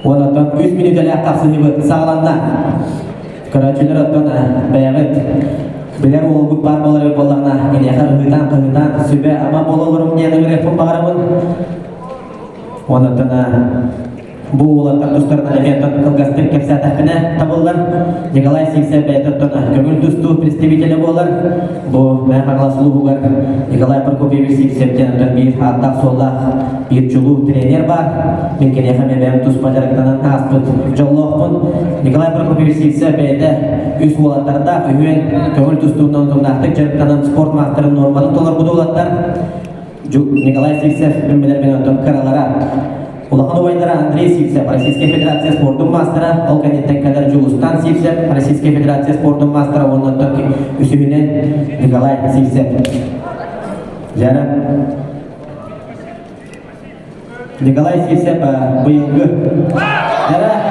Уонна үс мүнүүтэлээх хапсыһыыбыт саҕаланна. Көрөөччүлэр оттон бэйэҕит билэр уолгут баар буолар буоллаҕына, киниэхэ ыһыытаан-хаһыытаан сүбэ-ама буолалларым диэн ыҥырыахпын баҕарабын. Уонна бу уолаттар тустарынан эмиэ кылгастык кэпсээтэхпинэ табыллар. Николай Сивцев бэйэтэ оттон көҥүл тустуу представителэ буолар. Бу Мэҥэ Хаҥалас улууһугар Николай Прокопьевич Сивцев диэн оттон биир ааттаах-суоллаах биир чулуу тренер баар. Мин киниэхэ эмиэ бэйэм туспа дьарыктанан ааспыт дьоллоохпун. Николай Прокопьевич Сивцев бэйэтэ үс уолаттардаах, үһүөн көҥүл тустуунан утумнаахтык дьарыктанан спорт маастарын нуорматын толорбут уолаттар. Николай Сивцев мин билэрбин оттон кыралара. Улахан убайдара Андрей Сивцев, Российская Федерация спордун маастара, ол кэнниттэн кэлэр Дьулустан Сивцев, Российская Федерация спордун маастара уонна оттон үсүһүнэн Николай Сивцев. Дьара. Николай Сивцев быйылгы. Дьара.